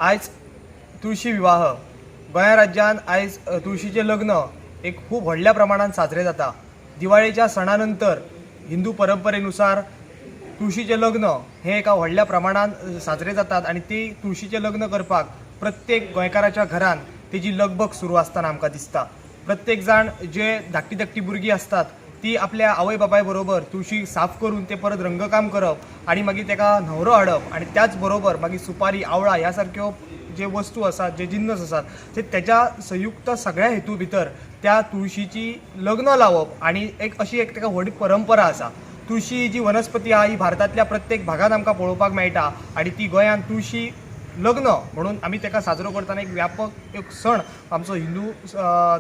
आयज तुळशी विवाह गोंया राज्यांत आयज तुळशीचें लग्न एक खूब व्हडल्या प्रमाणान साजरें जाता. दिवाळेच्या सणा नंतर हिंदू परंपरेनुसार तुळशीचें लग्न हें एका व्हडल्या प्रमाणान साजरें जातात आनी ती तुळशीचें लग्न करपाक प्रत्येक गोंयकाराच्या घरान तेजी लगबग सुरू आसतना आमकां दिसता. प्रत्येक जाण जे धाकटी धाकटी भुरगीं आसतात ती आपल्या आवय बापाय बरोबर तुळशी साफ करून ते परत रंगकाम करप आनी मागीर तेका न्हवरो हाडप आनी त्याच बरोबर मागीर सुपारी, आवळा ह्या सारक्यो जे वस्तू आसात, जे जिन्नस आसात ते तेच्या संयुक्त सगळ्या हेतू भितर त्या तुळशीची लग्न लावप आनी एक अशी एक तेका व्हडली परंपरा आसा. तुळशी ही जी वनस्पती आहा ही भारतांतल्या प्रत्येक भागान आमकां पळोवपाक मेळटा आनी ती गोंयांत तुळशी लग्न म्हणून आमी तेका साजरो करतना एक व्यापक एक सण आमचो हिंदू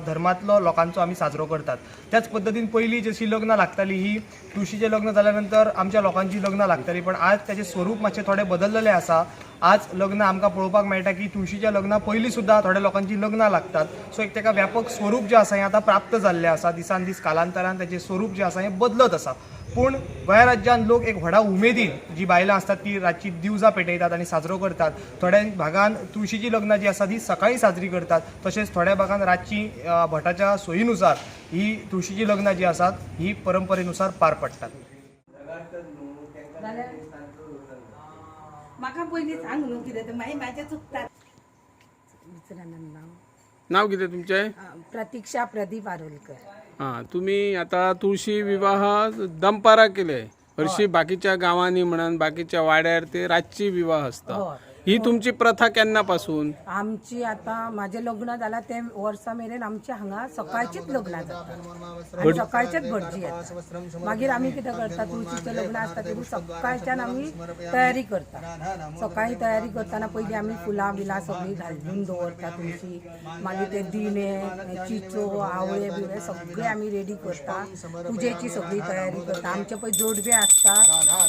धर्मांतलो लोकांचो आमी साजरो करतात. त्याच पद्दतीन पयलीं जशीं लग्नां लागतालीं ही तुळशीचें लग्न जाल्या नंतर आमच्या लोकांची लग्नां लागतालीं, पण आज तेजें स्वरूप मातशें थोडें बदललेलें आसा. आज लग्न आमकां पळोवपाक मेळटा की तुळशीच्या लग्ना पयलीं सुद्दां थोड्या लोकांची लग्नां लागतात. सो एक तेका व्यापक स्वरूप जें आसा हें आतां प्राप्त जाल्लें आसा. दिसान दीस कालांतरान तेजें स्वरूप जें आसा हें बदलत आसा. पूण गोंया राज्यांत लोक एक व्हडा उमेदीन जी बायलां आसतात ती रातची दिवजां पेटयतात आनी साजरो करतात. थोड्या भागान तुळशीची लग्नां जी आसा ती सकाळी साजरी करतात, तशेंच थोड्या भागान रातची भटाच्या सोयीनुसार ही तुळशीची लग्नां जी आसात ही परंपरेनुसार पार पडटात. म्हाका पयलीं सांग न्हू कितें तें, मागीर म्हाजें चुकता. नाव नाव कितें तुमचें? प्रतीक्षा प्रदीप आरोलकर. हां, तुमी आतां तुळशी विवाह दनपारा केले, हरशी बाकीच्या गांवांनी म्हणान बाकीच्या वाड्यार ते रातची विवाह आसता. हय. ही तुमची प्रथा केन्ना पासून? आमची आतां म्हाजें लग्न जालां ते वर्सा मेरेन आमच्या हांगा सकाळचीच लग्नां जाता आनी सकाळचेच भटजी येता. मागीर आमी कितें करता, तुळशीचें लग्न आसता तेन्ना सकाळच्यान आमी तयारी करता. सकाळी तयारी करतना पयलीं आमी फुलां बिलां सगळीं घालून दवरता तुळशी, मागीर ते दिणे, चिचो, आवळे बिवळे सगळे आमी रेडी करता. पुजेची सगळी तयारी करता. आमचे पळय जोडवे आसता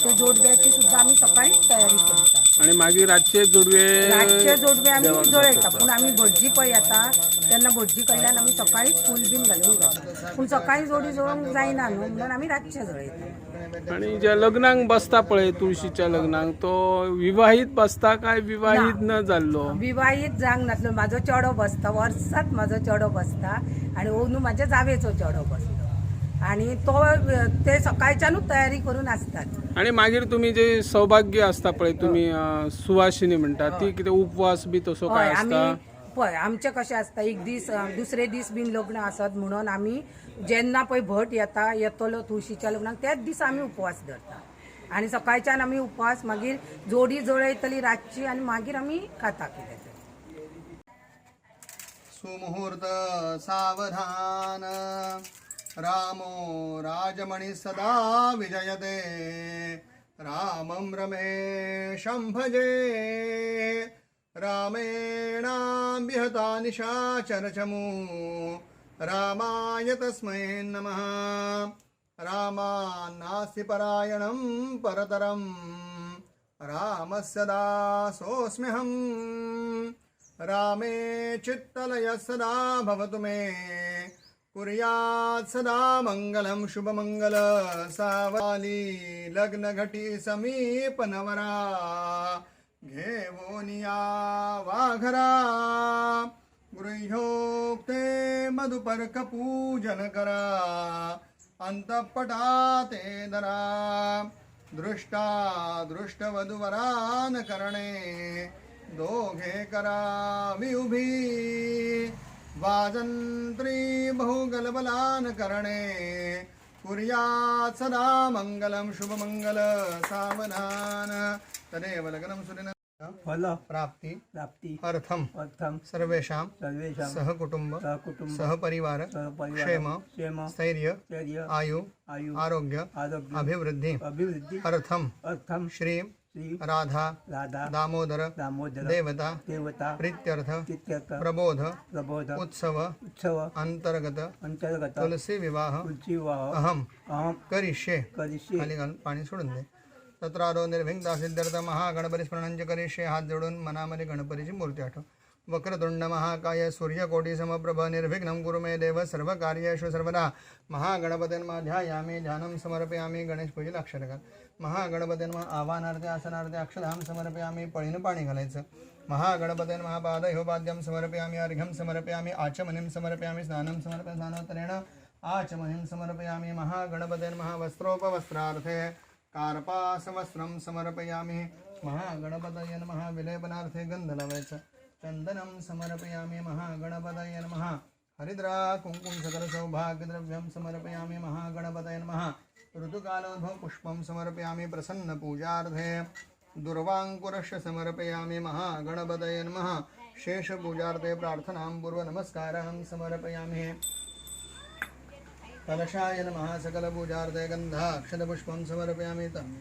ते जोडव्याची सुद्दां आमी सकाळीच तयारी करता. आनी मागीर रातचे जोडवे रातचे जोडवे आमी देवाक जळयता, दाखयता. पूण आमी भटजी पळय येता तेन्ना भटजी कडल्यान आमी सकाळीच फूल बीन घालून घेता, पूण सकाळी जोडी जळोवंक जायना न्हू म्हणून आमी रातचे जळयता. आनी ज्या लग्नाक बसता पळय तुळशीच्या लग्नाक, तो विवाहीत बसता काय विवाहीत न जाल्लो? विवाहीत जावंक नासलो म्हाजो चेडो बसता, वर्सात म्हाजो चेडो बसता आनी अंदू म्हाज्या जावेचो चेडो बसलो आनी तो ते सकाळच्यानूच तयारी करून आसतात. आनी मागीर तुमी जे सौभाग्य आसता पळय तुमी सुवासिनी म्हणटा ती कितें उपवास बी तसो काय हय, आमी आसता? पळय आमचें कशें आसता, एक दीस दुसरे दीस बीन लग्न आसत म्हणून आमी जेन्ना पळय भट येता येतलो तुळशीच्या लग्नाक त्याच दिसा आमी उपवास धरता आनी सकाळच्यान आमी उपवास, मागीर जोडी जळयतली रातची आनी मागीर आमी खाता कितें तें. सुमुहूर्त सावधान रामो राजमणि सदा विजयते रामं रमेशं भजे रामेणां विहता निशाचरचमू रामाय तस्मै नमः. रामान्नास्ति परायणं परतरं रामस्य दासोऽस्म्यहम्. रामे चित्तलयः सदा भवतु मे कुर्यात् सदा मङ्गलं शुभमङ्गल. सावाली लग्नघटी समीप नवरा घेवोनिया वाघरा गृह्योक्ते मधुपर्क पूजन करा अंतपटाते धरा दृष्टा दृष्टवधुवरान करणे दोघे करावी उभी वाजंत्री बहुगलबलान करणे कुर्यात् सदा मंगलं शुभमंगल सावधान तदेव लग्नं सुदिन फल प्राप्ती प्राप्ती अर्थम अर्थम सर्वेषां सर्वेषां सहकुटुंब सहकुटुंब सहपरिवार सहपरिवार क्षेम क्षेम स्थैर्य स्थैर्य आयु आयु आरोग्य आरोग्य अभिवृद्धी अभिवृद्धी अर्थम अर्थम श्री श्री राधा राधा दामोदर दामोदर देवता देवता प्रीत्यर्थ प्रीत्यर्थ प्रबोध प्रबोध उत्सव उत्सव अंतर्गत अंतर्गत तुलसी विवाह तुलसी विवाह अहम अहम करिष्ये. करिष्ये. खाली घालून पाणी सोडून दे. तत्रादो निर्भिघ्नता सिद्ध्यर्थ महागणपती स्मरणंच करिष्ये. हात जोडून मनामध्ये गणपतीची मूर्ती आठव. वक्रतुंड महाकाय सूर्यकोटि समप्रभ निर्विघ्नं कुरु मे देव सर्वकार्येषु सर्वदा। महागणपते नमः ध्यायामि ध्यानं समर्पयामि। गणेश पूजेला अक्षर घाल। महागणपते नमः आव्हानार्थे आसनार्थे अक्षधाम समर्पयामि। पळीनं पाणी घालायचं। महागणपते नमः पादयोपाद्यं समर्पयामि। अर्घ्यं समर्पयामि। आचमनीं समर्पयामि। स्नानं समर्पयामि। स्नानोत्तरेण आचमनीं समर्पयामि। महागणपते नमः वस्त्रोपवस्त्रार्थे कार्पासवस्त्रं समर्पयामि। महागणपतये नमः विलेपनार्थे गंध लावायचं। चंदनं समर्पयामि। महागणपतये नमः हरिद्रा कुंकुम सकल सौभाग्यद्रव्यं समर्पयामि। महागणपतये नमः ऋतुकालोद्भव पुष्पं समर्पयामि। प्रसन्न पूजार्थे दुर्वाङ्कुरस्य समर्पयामि। महागणपतये नमः शेषपूजार्थे प्रार्थनां पूर्व नमस्कारं समर्पयामि। कलशाय नमः सकलपूजार्थे गन्धाक्षतपुष्पं समर्पयामि। तं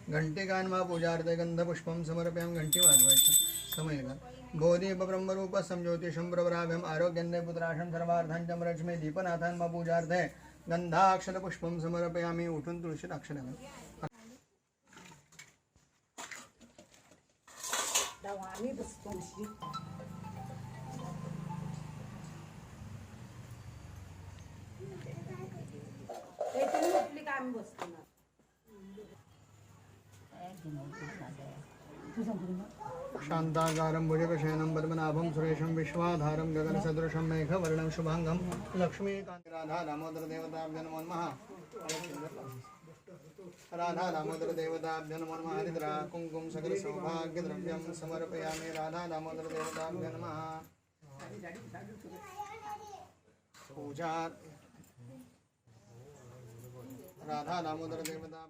घंटिकान्मा पूजार्थे गन्धपुष्पं समर्पयामि। घंटी वाजवायची समय घाल। बोधिब्रह्मरूपसं ज्योतिषं प्रवराभ्यम् आरोग्यं पुत्राशं सर्वार्थां च रक्ष्मी दीपनाथान्मा पूजार्थे गंधाक्षरपुष्पं समर्पयामि। उठून तुळशी अक्षर घाल। आमी बसतो मातशी. ते तुमी उठली काय आमी बसतो ना. शान्ताकारं भुजगशयनं पद्मनाभं सुरेशं विश्वाधारं गगनसदृशं मेघवर्णं शुभाङ्गं लक्ष्मीकान्त राधा दामोदर देवताभ्य नमो नमः। राधा दामोदर देवताभ्य नमो नमः। हरिद्रा कुङ्कुम सकल सौभाग्यद्रव्यं समर्पयामि। राधा दामोदर देवताभ्य नमः। पूजा राधा दामोदर देवता।